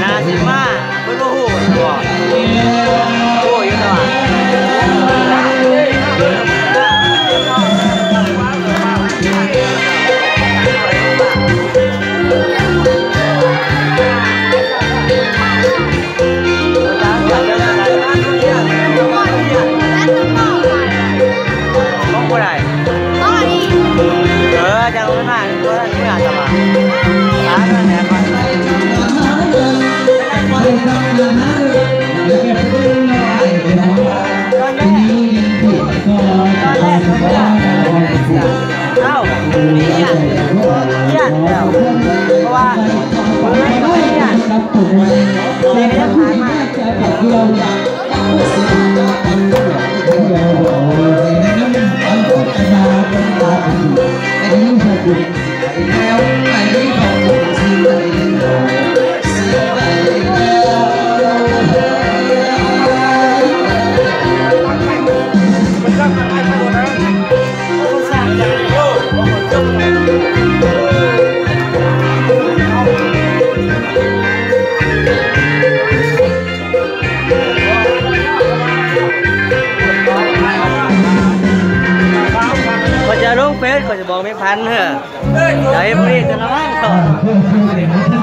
ນາຊິມາ ເພິ່ນບໍ່ຮູ້ບໍ່? ຮູ້ຢູ່ຕະຫຼາດ. ຂອງຜູ້ໃດ? ເອີ ຈັ່ງເພິ່ນມາ ເພິ່ນເມືອຕະຫຼາດ. ເອົ້າ ຢ້ານ ຢ້ານແລ້ວ ເພາະວ່າ ເອີ ຢ້ານ ເດັກຍັງຫາຍມາ. ຂ້ອຍຈະລົງເຟສ ຂ້ອຍຈະບອກແມ່ພັນເດີ້. ໃຈບໍ່ດີຈະລະວັງເຖາະ.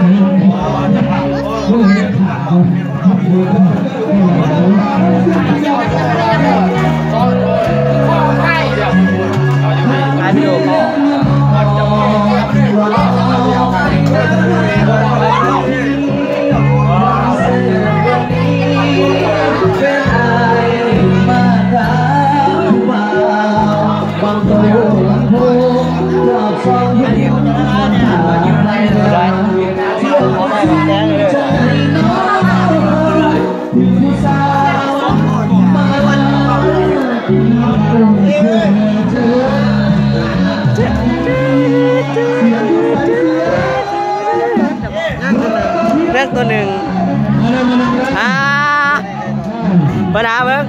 ເລືອກຕົວໜຶ່ງ ອ່າ ເບິ່ງໜ້າເບິ່ງ.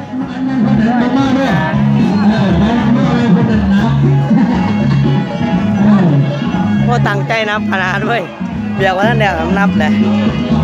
ໂອ້ ຕັ້ງໃຈນັບຂະໜາດເວີຍ ວຽກບໍ່ທັນແລ້ວນຳນັບແຫຼະ.